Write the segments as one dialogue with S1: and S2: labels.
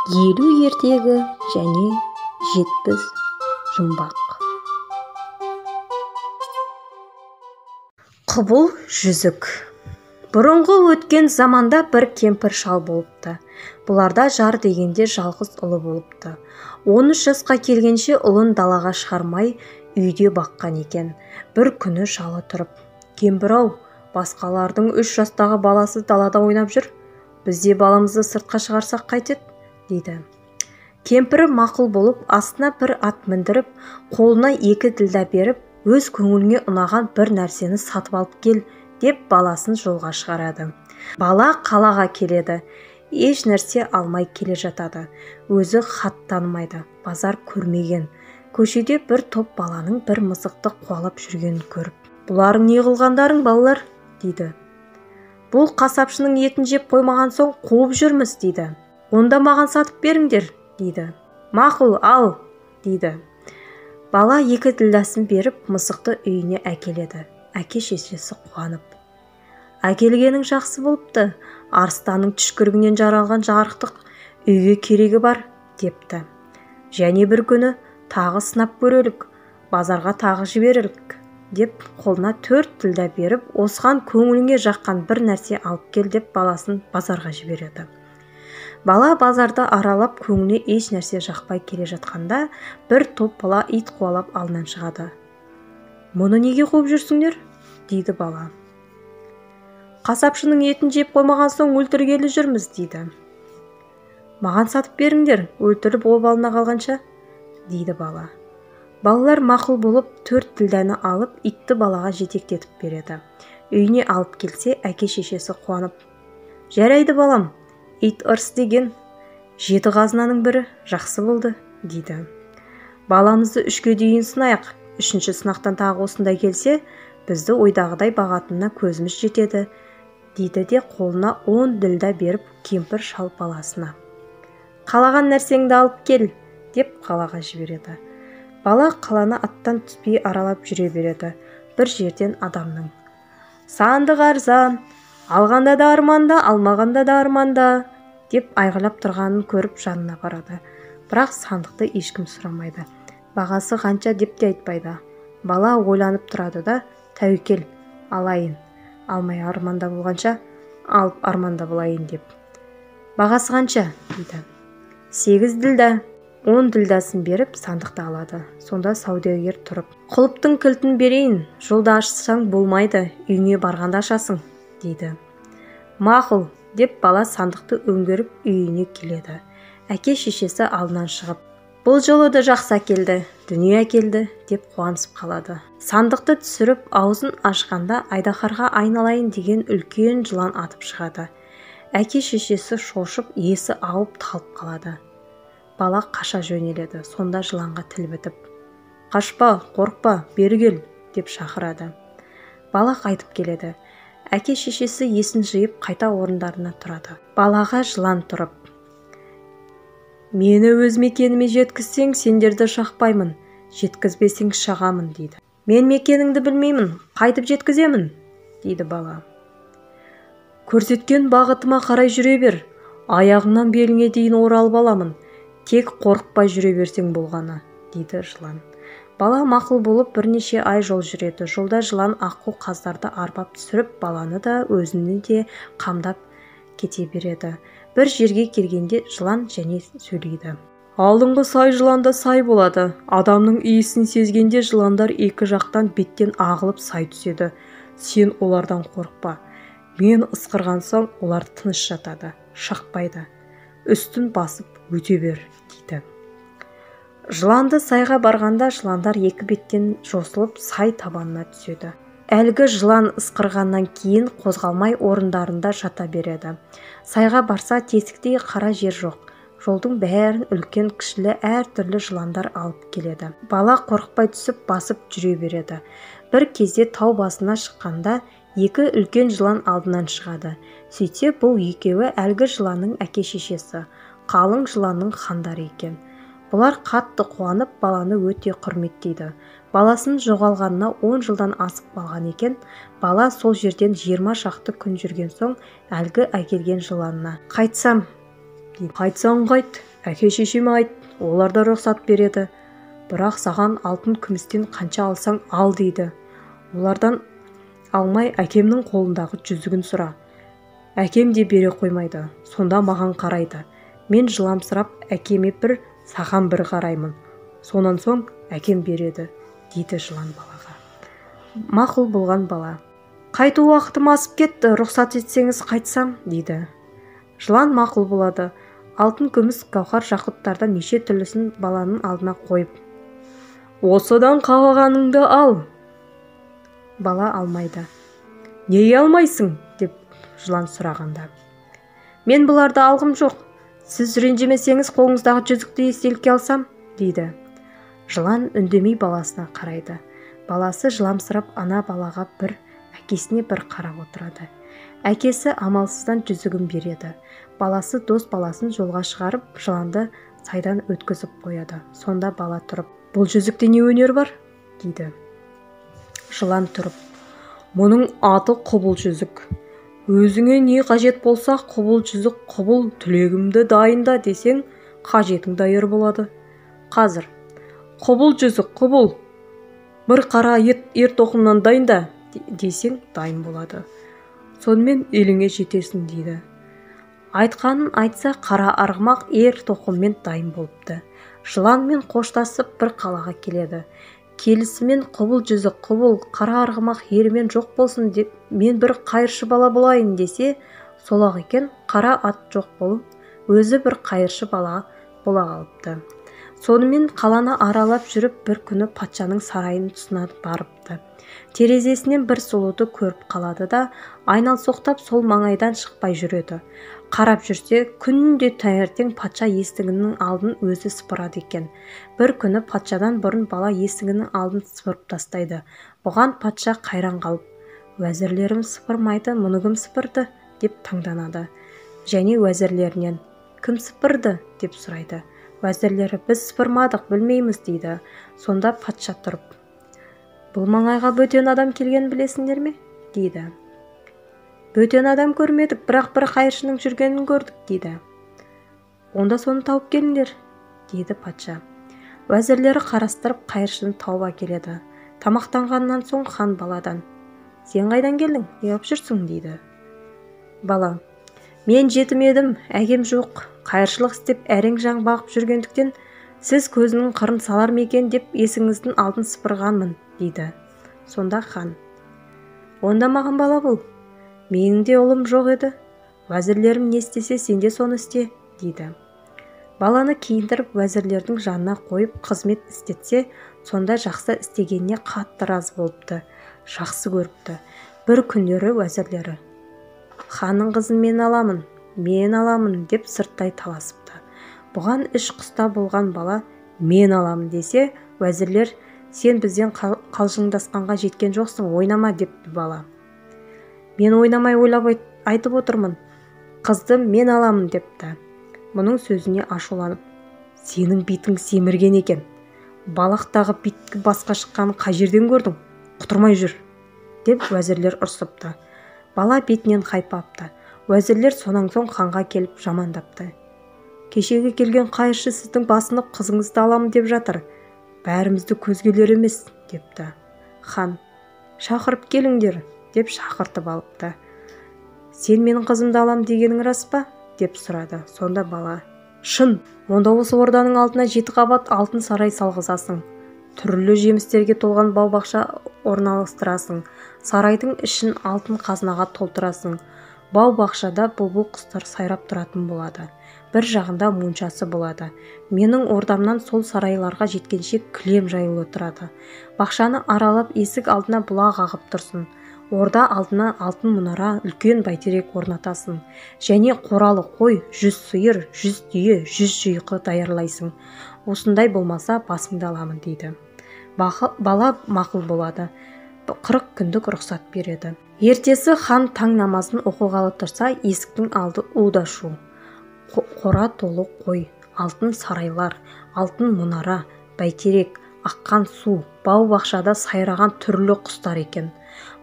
S1: 50 ертегі және 70 жұмбақ. Құбыл жүзік. Бұрынғы өткен заманда бір кемпір шал болыпты. Бұларда жар дегенде жалғыз ұлы болыпты. 13 жасқа келгенше ұлын далаға шығармай үйде баққан екен. Бір күні шалы тұрып, «Кемпір-ау, басқалардың 3 жастағы баласы далада ойнап жүр. Біз де баламызды сыртқа шығарсақ қайтеді?» дейді. Кемпірі мақұл болып, астына бір ат міндіріп, қолына 2 ділдә беріп, өз көңіліңе ұнаған бір нәрсені сатып алып кел деп баласын жолға шығарады. Бала қалаға келеді. Еш нәрсе алмай келе жатады. Өзі хат танымайды, базар көрмеген. Көшеде бір топ баланың бір мысықты қуалап жүргенін көріп, «Бұларың не қылғандарың, балалар?» дейді. «Бұл қасапшының етін жеп қоймаған соң қуып жүрміз», дейді. «Онда маған сатып беріңдер», дейді. «Мақұл, ал», дейді. Бала 2 ділдәсін беріп, мысықты үйіне әкеледі. Әке шешесі қуанып, «Әкелгенің жақсы болыпты, арыстанның түшкірігінен жаралған жарықтық үйге керегі бар», депті. Және бір күні тағы сынап көрелік, базарға тағы жіберелік, деп қолына 4 ділдә беріп, осыған көңіліңе жаққан бір нәрсе алып кел деп баласын базарға жібереді. Бала базарды аралап, көңіліне еш нәрсе жақпай келе жатқанда, бір топ бала ит қуалап алдынан шығады. «Мұны неге қуып жүрсіңдер?» дейді бала. «Қасапшының етін жеп қоймаған соң өлтіргелі жүрміз», дейді. «Маған сатып беріңдер, өлтіріп обалына қалғанша», дейді бала. Балалар мақұл болып, 4 ділдәні алып, итті балаға жетектетіп береді. Үйіне алып келсе, әке шешесі қуанып, «Жарайды балам, ит ырс деген 7 қазынаның бірі, жақсы болды», дейді. «Баламызды 3-ке дейін сынайық, 3-ші сынақтан тағы осындай келсе, бізді ойдағыдай бағатынына көзіміз жетеді», дейді де қолына 10 ділдә беріп, кемпір шал баласына, «Қалаған нәрсеңді алып кел», деп қалаға жібереді. Бала қаланы аттан түспей аралап жүре береді. Бір жерден адамның, «Сандық арзан, алғанда да арманда, алмағанда да арманда», деп айғайлап тұрғанын көріп жанына барады. Бірақ сандықты ешкім сұрамайды. Бағасы қанша деп те айтпайды. Бала ойланып тұрады да, «Тәуекел, алайын, алмай арманда болғанша, алып арманда болайын» деп. «Бағасы қанша?» дейді. 8 ділдә. 10 ділдәсін беріп, сандықты алады. Сонда саудагер тұрып, «Құлыптың кілтін берейін, жолда ашсаң болмайды, үйіңе барғанда ашасың», дейді. «Мақұл», деп бала сандықты өңгеріп үйіне келеді. Әке шешесі алдынан шығып, «Бұл жолы да жақсы әкелді, дүние әкелді», деп қуанысып қалады. Сандықты түсіріп, аузын ашқанда айдаһарға айналайын деген үлкен жылан атып шығады. Әке шешесі шошып, есі ауып талып қалады. Бала қаша жөнеледі. Сонда жыланға тіл бітіп, «Қашпа, қорықпа, бері кел», деп шақырады. Бала қайтып келеді. Әке шешесі есін жиып, қайта орындарына тұрады. Балаға жылан тұрып, «Мені өз мекеніме жеткізсең, сендерді шақпаймын, жеткізбесең шағамын», дейді. «Мен мекеніңді білмеймін, қайтып жеткіземін», дейді бала. «Көрсеткен бағытыма қарай жүре бер, аяғыңнан беліңе дейін оралып аламын, тек қорықпай жүре берсең болғаны», дейді жылан. Бала мақұл болып, бірнеше ай жол жүреді. Жолда жылан аққу қаздарды арбап түсіріп, баланы да өзіні де қамдап кете береді. Бір жерге келгенде жылан және сөйлейді. «Алдыңғы сай жыланда сай болады. Адамның иісін сезгенде жыландар 2 жақтан беттен ағылып сай түседі. Сен олардан қорықпа. Мен ысқырған соң олар тыныш жатады, шақпайды. Үстін басып өте бер», дейді. Жыланды сайға барғанда жыландар 2 беттен жосылып сай табанына түседі. Әлгі жылан ысқырғаннан кейін қозғалмай орындарында жата береді. Сайға барса тесіктей қара жер жоқ. Жолдың бәрін үлкен кішілі әртүрлі жыландар алып келеді. Бала қорықпай түсіп басып жүре береді. Бір кезде тау басына шыққанда 2 үлкен жылан алдынан шығады. Сөйтсе бұл екеуі әлгі жыланның әке шешесі, қалың жыланның хандары екен. Бұлар қатты қуанып, баланы өте құрметтейді. Баласының жоғалғанына 10 жылдан асып қалған екен. Бала сол жерден 20 шақты күн жүрген соң әлгі әкелген жыланына, «Қайтсам», дейді. «Қайтсаң қайт, Әке-шешеме айт, олар да рұқсат береді. Бірақ саған алтын күмістен қанша алсаң ал дейді. Олардан алмай әкемнің қолындағы жүзігін сұра. Әкем де бере қоймайды. Сонда маған қарайды. Мен жыламсырап әкеме бір, саған бір қараймын. Сонан соң әкем береді, дейді жылан балаға. Мақұл болған бала. Қайту уақытым асып кетті, рұқсат етсеңіз қайтсам, дейді. Жылан мақұл болады. Алтын күміс гауһар жақұттардан неше түрлісін баланың алдына қойып, осыдан қалағаныңды ал. Бала алмайды. Неге алмайсың, деп жылан сұрағанда. Мен бұларды алғым жоқ. Сіз ренжімесеңіз қолыңыздағы жүзікті естелікке алсам, дейді. Жылан үндемей баласына қарайды. Баласы жыламсырап ана балаға бір, әкесіне бір қарап отырады. Әкесі амалсыздан жүзігін береді. Баласы дос баласын жолға шығарып, жыланды сайдан өткізіп қояды. Сонда бала тұрып, бұл жүзікте не өнер бар, дейді. Жылан тұрып, мұның аты құбыл жүзік. Өзіңе не қажет болса, құбыл жүзік құбыл, тілегімді дайында десең, қажетің даяр болады. Қазір, құбыл жүзік құбыл, бір қара ер тоқымнан дайында десең, дайын болады. Сонымен еліңе жетесің, дейді. Айтқанын айтса, қара арғымақ ер тоқыммен дайын болыпты. Жыланмен қоштасып бір қалаға келеді. Келісімен құбыл жүзік құбыл, қара арғымақ ерімен жоқ болсын деп, мен бір қайыршы бала болайын десе, сол-ақ екен, қара ат жоқ болып, өзі бір қайыршы бала бола қалыпты. Сонымен қаланы аралап жүріп, бір күні патшаның сарайының тұсына барыпты. Терезесінен бір сұлуды көріп қалады да, айналсоқтап сол маңайдан шықпай жүреді. Қарап жүрсе, күнде таңертең патша есігінің алдын өзі сыпырады екен. Бір күні патшадан бұрын бала есігінің алдын сыпырып тастайды. Бұған патша қайран қалып, уәзірлерім сыпырмайды, мұны кім сыпырды, деп таңданады. Және уәзірлерінен, кім сыпырды, деп сұрайды. Уәзірлері, біз сыпырмадық, білмейміз, дейді. Сонда патша тұрып, бұл маңайға бөтен адам келгенін білесіңдер ме, дейді. Бөтен адам көрмедік, бірақ бір қайыршының жүргенін көрдік, дейді. Онда соны тауып келіңдер, дейді патша. Уәзірлері қарастырып қайыршыны тауып әкеледі. Тамақтанғаннан соң хан баладан, сен қайдан келдің, не қылып жүрсің, дейді. Бала, мен жетім едім, әкем жоқ, қайыршылық істеп әрең жан бағып жүргендіктен сіз көзінің қырын салар ма екен деп есігіңіздің алдын сыпырғанмын, дейді. Сонда хан, онда маған бала бол, менің де ұлым жоқ еді, уәзірлерім не істесе сен де соны істе, дейді. Баланы киіндіріп уәзірлердің жанына қойып қызмет істетсе, сонда жақсы істегеніне қатты разы болыпты, жақсы көріпті. Бір күндері уәзірлері, ханның қызын мен аламын, мен аламын деп сырттай таласыпты. Бұған іш құста болған бала мен аламын десе, уәзірлер сен бізден қалжыңдасқанға жеткен жоқсың, ойнама депті бала. Мен ойнамай ойлап айтып отырмын, қызды мен аламын депті. Мұның сөзіне ашуланып, сенің битің семірген екен, балақтағы биткі басқа шыққанын қай жерден көрдің, құтырмай жүр, деп уәзірлер ұрсыпты. Бала бетінен қайпапты. Уәзірлер сонан соң ханға келіп жамандапты. Кешегі келген қайыршы сіздің басынып қызыңызды аламын деп жатыр, бәрімізді көзгелер емес, депті. Хан, шақырып келіңдер, деп шақыртып алыпты. Сен менің қызымды алам дегенің рас па, деп сұрады. Сонда бала, шын, онда осы орданың алдына 7 қабат алтын сарай салғызасың, түрлі жемістерге толған бау-бақша орналастырасың, сарайдың ішін алтын қазынаға толтырасың, бау-бақшада бұлбұл құстар сайрап тұратын болады, бір жағында моншасы болады. Менің ордамнан сол сарайларға жеткенше кілем жаюлы тұрады. Бақшаны аралап есік алдына бұлақ ағып тұрсын. Орда алдына алтын мұнара, үлкен бәйтерек орнатасың. Және қоралы қой, 100 сиыр, 100 түйе, 100 жүйкі даярлайсың. Осындай болмаса басыңды аламын, дейді. Бала мақұл болады. 40 күндік рұқсат береді. Ертесі хан таң намазын оқығалы тұрса, есіктің алды у да шу. Қора толы қой, алтын сарайлар, алтын мұнара, бәйтерек, аққан су, бау-бақшада сайраған түрлі құстар екен.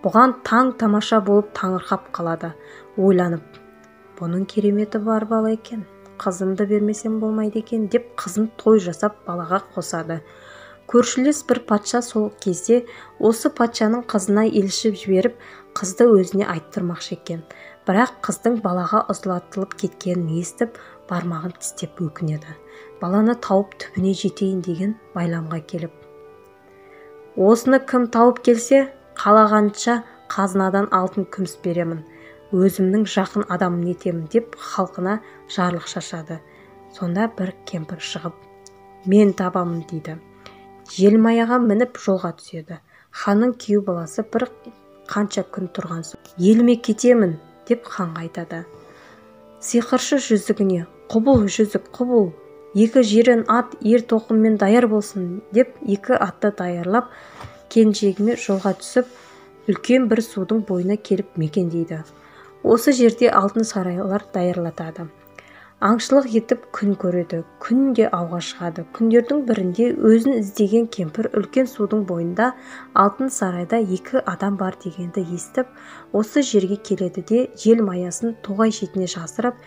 S1: Бұған таң тамаша болып таңырқап қалады. Ойланып, бұның кереметі бар бала екен, Қызымды бермесем болмайды екен деп қызын той жасап балаға қосады. Көршілес бір патша сол кезде осы патшаның қызына елші жіберіп, қызды өзіне айттырмақшы екен. Бірақ қыздың балаға ұзатылып кеткенін естіп, бармағын тістеп өкінеді. Баланы тауып түбіне жетейін деген байламға келіп, осыны кім тауып келсе, қалағанша қазынадан алтын күміс беремін, өзімнің жақын адамым етемін деп халқына жарлық шашады. Сонда бір кемпір шығып, мен табамын дейді. Желмаяға мініп жолға түседі. Ханның күйеу баласы бір қанша күн тұрған соң, еліме кетемін деп ханға айтады. Сиқыршы жүзігіне, құбыл жүзік құбыл, екі жирен ат ер тоқыммен даяр болсын деп екі атты даярлап, келіншегіме жолға түсіп, үлкен бір судың бойына келіп мекендейді. Осы жерде алтын сарайлар даярлатады. Аңшылық етіп күн көреді, күнде ауға шығады. Күндердің бірінде өзін іздеген кемпір үлкен судың бойында алтын сарайда екі адам бар дегенді естіп, осы жерге келеді де желмаясын тоғай шетіне жасырып,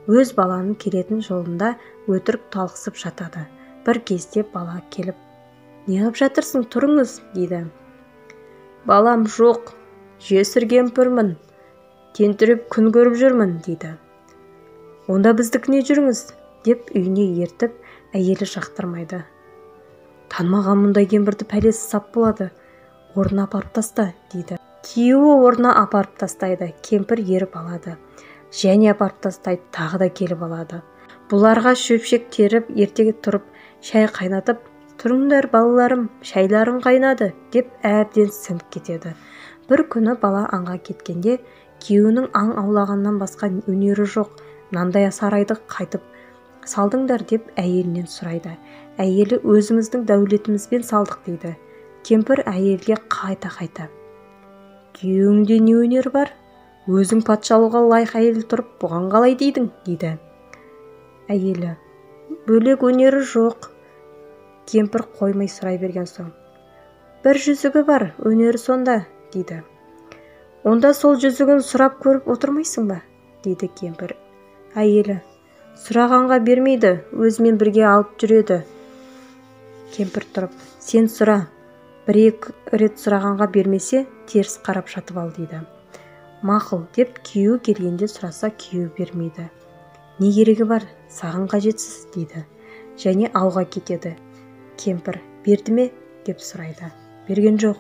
S1: өз баланың келетін жолында өтірік талықсып жатады. Бір кезде бала келіп, неғып жатырсың, тұрыңыз дейді. Балам жоқ, жесір кемпірмін, тентіреп күн көріп жүрмін дейді. Онда біздікіне жүріңіз деп үйіне ертіп, әйелі жақтырмайды. Танымаған мұндай кемпірді пәлесі сап болады, орнына апарып таста дейді. Күйеуі орнына апарып тастайды, кемпір еріп алады. Және апарып тастайды, тағы да келіп алады. Бұларға шөпшек теріп, ерте тұрып, шай қайнатып, тұрыңдар балаларым, шайларың қайнады деп әбден сіңіп кетеді. Бір күні бала аңға кеткенде, күйеуінің аң аулағаннан басқа өнері жоқ, мынандай сарайды қайтып салдыңдар деп әйелінен сұрайды. Әйелі өзіміздің дәулетімізбен салдық дейді. Кемпір әйелге қайта-қайта, күйеуіңде не өнер бар? Өзің патшалыққа лайық әйел тұрып, бұған қалай дейдің дейді. Әйелі, бөлек өнері жоқ. Кемпір қоймай сұрай берген соң, бір жүзігі бар, өнері сонда дейді. Онда сол жүзігін сұрап көріп отырмайсың ба дейді кемпір. Әйелі, сұрағанға бермейді, өзімен бірге алып жүреді. Кемпір тұрып, сен сұра, бір-екі рет сұрағанға бермесе, теріс қарап жатып ал дейді. Мақұл деп күйеуі келгенде сұраса, күйеуі бермейді. Не керегі бар, саған қажетсіз дейді. Және ауға кетеді. Кемпір, берді ме деп сұрайды. Берген жоқ.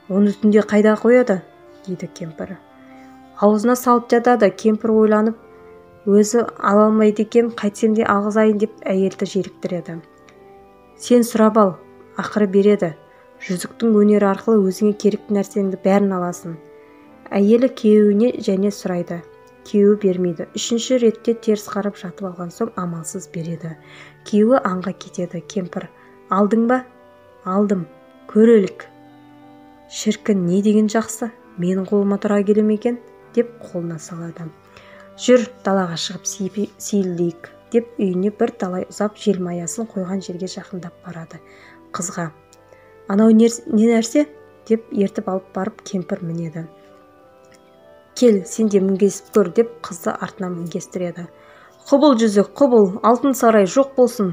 S1: Оны түнде қайда қояды дейді кемпір. Аузына салып жатады. Кемпір ойланып, өзі ала алмайды екен, қайтсем де алғызайын деп әйелді желіктіреді. Сен сұрап ал, ақыры береді. Жүзіктің өнері арқылы өзіңе керекті нәрсеңді бәрін аласың. Әйелі күйеуіне және сұрайды. Күйеуі бермейді. Үшінші ретте теріс қарап жатып алған соң амалсыз береді. Күйеуі аңға кетеді. Кемпір, алдың ба? Алдым. Көрелік. Шіркін, не деген жақсы, менің қолыма тұра келе ме екен деп қолына салады. Жүр, далаға шығып сейілдейік деп үйіне бір талай ұзап желмаясын қойған жерге жақындап барады. Қызға, анау не нәрсе деп ертіп алып барып кемпір мінеді. Кел, сен де мінгесіп көр деп қызды артынан мінгестіреді. Құбыл жүзік, құбыл, алтын сарай жоқ болсын,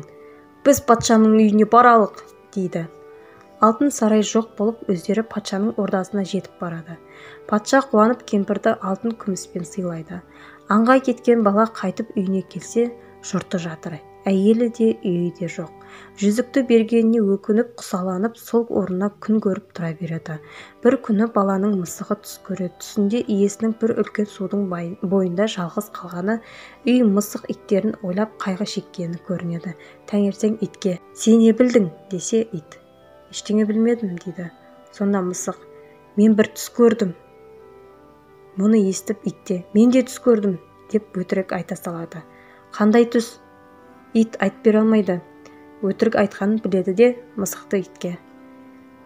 S1: біз патшаның үйіне баралық дейді. Алтын сарай жоқ болып, өздері патшаның ордасына жетіп барады. Патша қуанып кемпірді алтын күміспен сыйлайды. Аңға кеткен бала қайтып үйіне келсе, жұрты жатыр. Әйелі де, үйі де жоқ. Жүзікті бергеніне өкініп, құсаланып, сол орнына күн көріп тұра береді. Бір күні баланың мысығы түс көреді. Түсінде иесінің бір үлкен судың бойында жалғыз қалғаны, үй мысық иттерін ойлап қайғы шеккені көрінеді. Таңертең итке, сен не білдің десе ит, ештеңе білмедім дейді. Сонда мысық, мен бір түс көрдім. Мұны естіп итте, мен де түс көрдім деп өтірік айта салады. Қандай түс? Ит айтып бере алмайды. Өтірік айтқанын біледі де мысықты итке.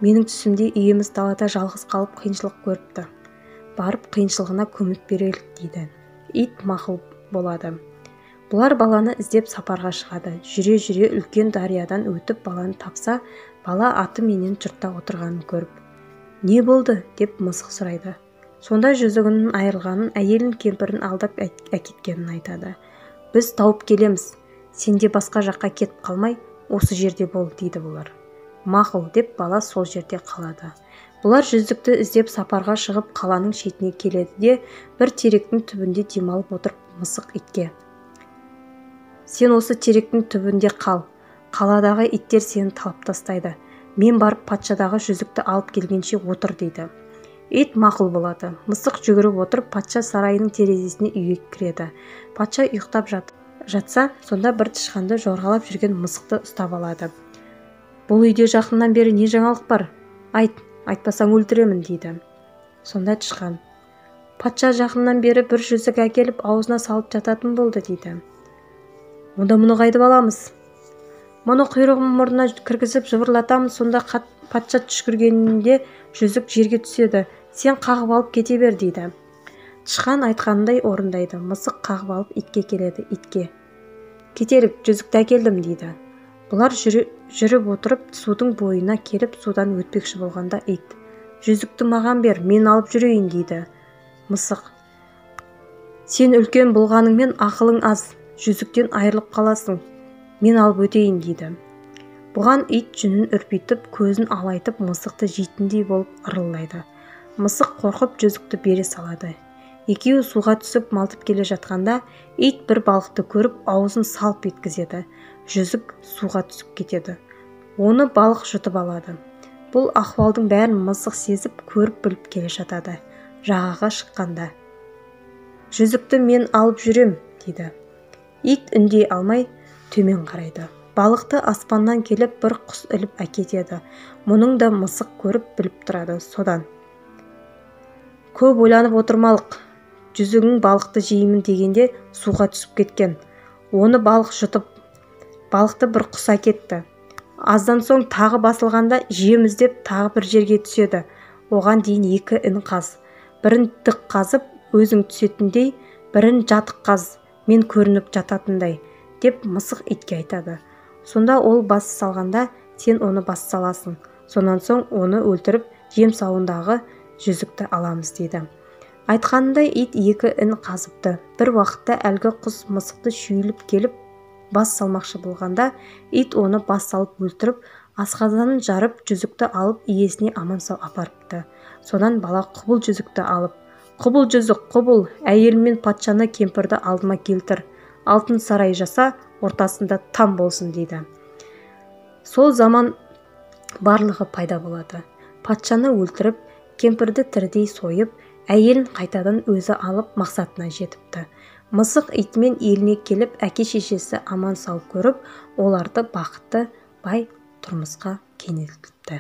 S1: Менің түсімде иеміз далада жалғыз қалып қиыншылық көріпті. Барып қиыншылығына көмек берелік дейді. Ит мақұл болады. Бұлар баланы іздеп сапарға шығады. Жүре-жүре үлкен дариядан өтіп баланы тапса, бала аты менен жұртта отырғанын көріп, не болды деп мысық сұрайды. Сонда жүзігінің айырылғанын, әйелін кемпірін алдап әкеткенін айтады. Біз тауып келеміз, сен де басқа жаққа кетіп қалмай, осы жерде бол, дейді бұлар. Мақұл деп бала сол жерде қалады. Бұлар жүзікті іздеп сапарға шығып қаланың шетіне келеді де, бір теректің түбінде демалып отырып мысық итке: Сен осы теректің түбінде қал, қаладағы иттер сені талап тастайды. Мен барып патшадағы жүзікті алып келгенше отыр, дейді. Ит мақұл болады. Мысық жүгіріп отырып патша сарайының терезесіне үйге кіреді. Патша ұйықтап жатса, сонда бір тышқанды жорғалап жүрген мысықты ұстап алады. Бұл үйде жақыннан бері не жаңалық бар? Айт, айтпасаң өлтіремін, дейді. Сонда тышқан: Патша жақыннан бері бір жүзік әкеліп аузына салып жататын болды, дейді. Онда мұны қайтып аламыз? Мұны құйрығын мұрнына кіргізіп жыбырлатамын, сонда патша түшкіргенінде жүзік жерге түседі. Сен қағып алып кете бер, дейді. Тышқан айтқанындай орындайды. Мысық қағып алып итке келеді. Итке: Кетелік, жүзікті әкелдім, дейді. Бұлар жүріп отырып судың бойына келіп судан өтпекші болғанда ит: Жүзікті маған бер, мен алып жүрейін, дейді. Мысық: Сен үлкен болғаныңмен ақылың аз, жүзіктен айырылып қаласың, мен алып өтейін, дейді. Бұған ит жүнін үрпитіп, көзін алайтып, мысықты жейтіндей болып ырылдайды. Мысық қорқып жүзікті бере салады. Екеуі суға түсіп малтып келе жатқанда ит бір балықты көріп аузын салп еткізеді. Жүзік суға түсіп кетеді. Оны балық жұтып алады. Бұл ахуалдың бәрін мысық сезіп, көріп біліп келе жатады. Жағаға шыққанда: Жүзікті мен алып жүрем, дейді. Ит үндей алмай төмен қарайды. Балықты аспаннан келіп бір құс іліп әкетеді. Мұның да мысық көріп біліп тұрады. Содан: Көп ойланып отырмалық, жүзігің балықты жеймін дегенде суға түсіп кеткен. Оны балық жұтып, балықты бір құс әкетті. Аздан соң тағы басылғанда жем іздеп тағы бір жерге түседі. Оған дейін екі ін қаз. Бірін тік қазып, өзің түсетіндей, бірін жатық қаз, мен көрініп жататындай, деп мысық итке айтады. Сонда ол бас салғанда сен оны бас саласың. Сонан соң оны өлтіріп, жем сауындағы жүзікті аламыз, дейді. Айтқанындай ит екі ін қазыпты. Бір уақытта әлгі құс мысықты шүйіліп келіп бас салмақшы болғанда ит оны бас салып өлтіріп, асқазанын жарып, жүзікті алып иесіне аман-сау апарыпты. Содан бала құбыл жүзікті алып: Құбыл жүзік, құбыл, әйелім мен патшаны, кемпірді алдыма келтір, алтын сарай жаса, ортасында там болсын, дейді. Сол заман барлығы пайда болады. Патшаны өлтіріп, кемпірді тірідей сойып, әйелін қайтадан өзі алып мақсатына жетіпті. Мысық итімен еліне келіп, әке-шешесі аман-сау көріп, оларды бақытты бай тұрмысқа кенелтіпті.